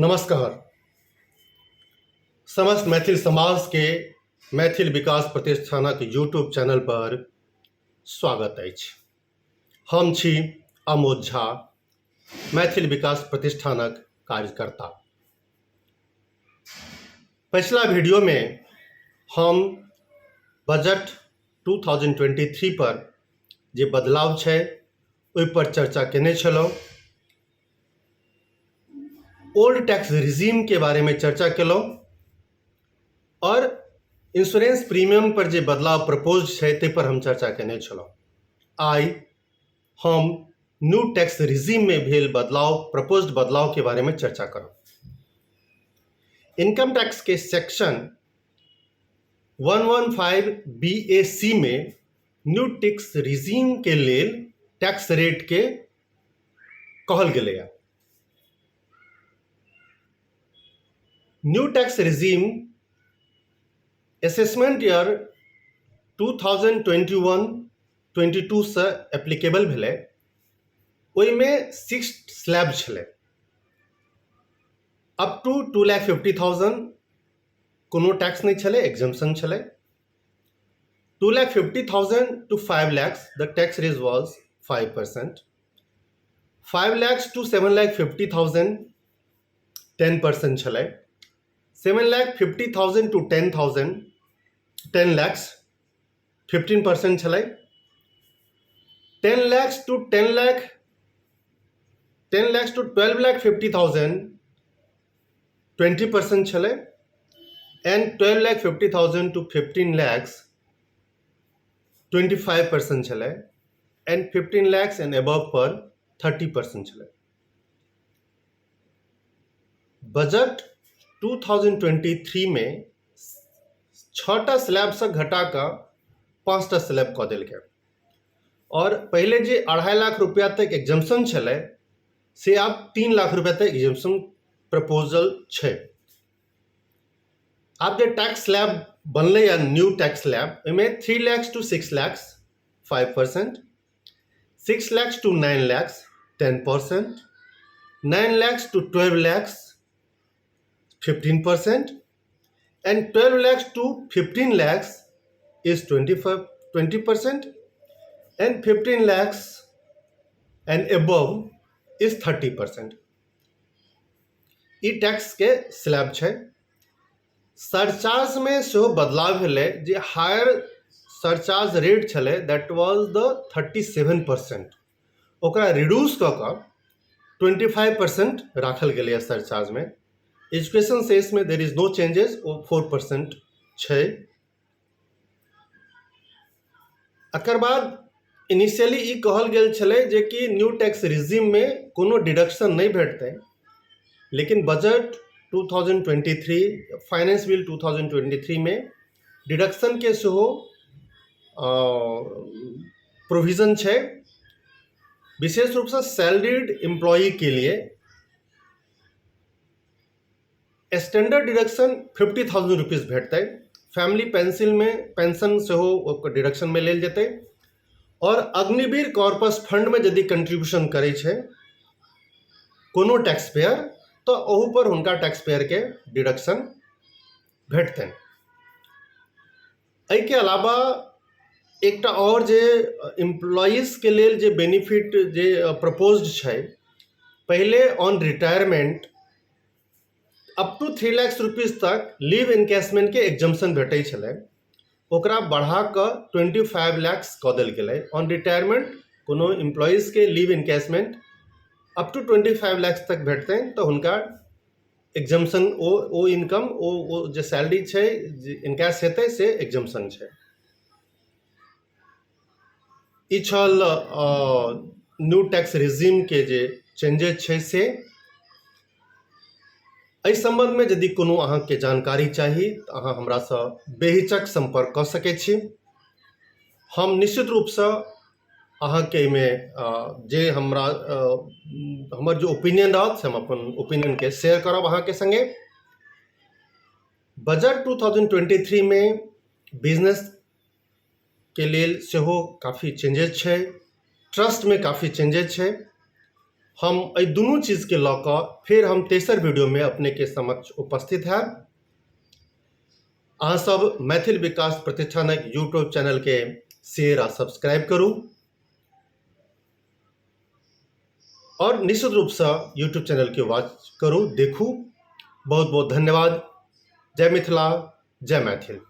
नमस्कार। समस्त मैथिल समाजके मैथिल विकास प्रतिष्ठानक यूट्यूब चैनल पर स्वागत अछि। हम छी आमोद झा, मैथिल विकास प्रतिष्ठानक कार्यकर्ता। पछिला वीडियोमे हम बजट 2023 पर जे बदलाव छै ओहिपर चर्चा केने छलहुँ। ओल्ड टैक्स रिजीमके बारेमे चर्चा केलहुँ आओर इंश्योरेंस प्रीमियम पर जे बदलाव प्रपोज छै ताहि पर हम चर्चा केने छलहुँ। आइ हम न्यू टैक्स रिजीममे भेल बदलाव, प्रपोज्ड बदलावके बारेमे चर्चा करब। इनकम टैक्स के सेक्शन 115 BAC मे न्यू टैक्स रिजीम के लेल टैक्स रेट के कहल गेलैए। New tax regime assessment year 2021-22 से एप्लीकेबल भेलै। ओहिमे सिक्स स्लैब छलै। अप टू 2,50,000 कोनो टैक्स नहि छलै, एग्जम्पशन छलै। 2,50,000 to 5 lakhs the tax rate was 5%। 5 lakhs to 7,50,000 10% छलै। 7,50,000 टू 10 lakhs 15% छलै। 10 lakhs to 10 lakh 10 lakhs to 12,50,000 20% छलै एंड 12,50,000 टू 15 lakhs 25% छलै एंड 15 लैक्स एंड एबव पर 30% छलै। बजट 2023 मे 6टा स्लैबसँ घटा कऽ 5टा स्लैब कऽ देलकै और पहिले जे 2.5 लाख रुपया तक एग्जम्पशन छलै से आब 3 लाख रुपया तक एग्जम्पशन प्रपोजल छै। आब जे टैक्स स्लैब बनलैए न्यू टैक्स स्लैब, ओहिमे 3 lakhs to 6 lakhs 5%, 6 lakhs to 9 lakhs 10%, 9 lakhs to 12 lakhs 15% and 12 lakhs to 15 lakhs is 25 20% and 15 lakhs and above is 30%। ई टैक्सके स्लैब छै। सरचार्जमे सेहो बदलाव भेलै। जे हायर सरचार्ज रेट छलै that was the 37%, ओकरा रिड्यूस कऽ कऽ 25% राखल गेलैए सरचार्जमे। एजुकेशन सेसमे देर is no changes, ओ 4% छै। एकर बाद इनिशियली ई कहल गेल छलै जेकि न्यू टैक्स रिजीममे कोनो डिडक्शन नहि भेटतै, लेकिन बजट 2023, फाइनेंस बिल 2023 मे डिडक्शनके सेहो प्रोविजन छै। विशेष रूपसँ सैलरीड एम्प्लॉयीके लिए स्टैंडर्ड डिडक्शन 50,000 रुपीज़ भेटतै। फैमिली पेंसिलमे पेंशन सेहो ओकर डिडक्शनमे लेल जेतै और अग्निवीर कॉर्पस फंडमे यदि कंट्रीब्यूशन करै छै कोनो टैक्स पेयर तऽ ओहूपर हुनका टैक्स पेयरके डिडक्शन भेटतनि। एहिके अलावा एकटा आओर जे एम्प्लॉइजके लेल जे बेनिफिट जे प्रपोज्ड छै, पहिले on retirement up to 3 lakhs rupees तक लीव इनकैशमेंटके एग्जम्पशन भेटै छलै, ओकरा बढ़ा कऽ 25 लैक्स कऽ देल गेलै। ऑन रिटायरमेंट कोनो एम्प्लॉइजके leave encashment up to 25 lakhs तक भेटतनि तऽ हुनका एग्जम्पशन ओ ओ इनकम ओ ओ जे सैलरी छै जे इनकैश हेतै से एग्जम्पशन छै। ई छल न्यू टैक्स रिजीमके जे चेंजेज छै से। एहि सम्बन्धमे यदि कोनो अहाँके जानकारी चाही तऽ अहाँ हमरासँ बेहिचक सम्पर्क कऽ सकै छी। हम निश्चित रूपसँ अहाँके एहिमे जे हमरा हमर जे ओपिनियन रहत से हम अपन ओपिनियनके शेयर करब अहाँके सङ्गे। बजट 2023 मे बिजनेसके लेल सेहो काफी चेंजेज छै, ट्रस्टमे काफी चेंजेज छै। हम एहि दुनू चीजके लऽ कऽ फेर हम तेसर वीडियोमे अपनेके समक्ष उपस्थित हैब। अहाँसभ मैथिल विकास प्रतिष्ठानक यूट्यूब चैनलके शेयर आ सब्सक्राइब करू और निश्चित रूपसँ यूट्यूब चैनलके वॉच करू, देखू। बहुत बहुत धन्यवाद। जय मिथिला, जय मैथिल।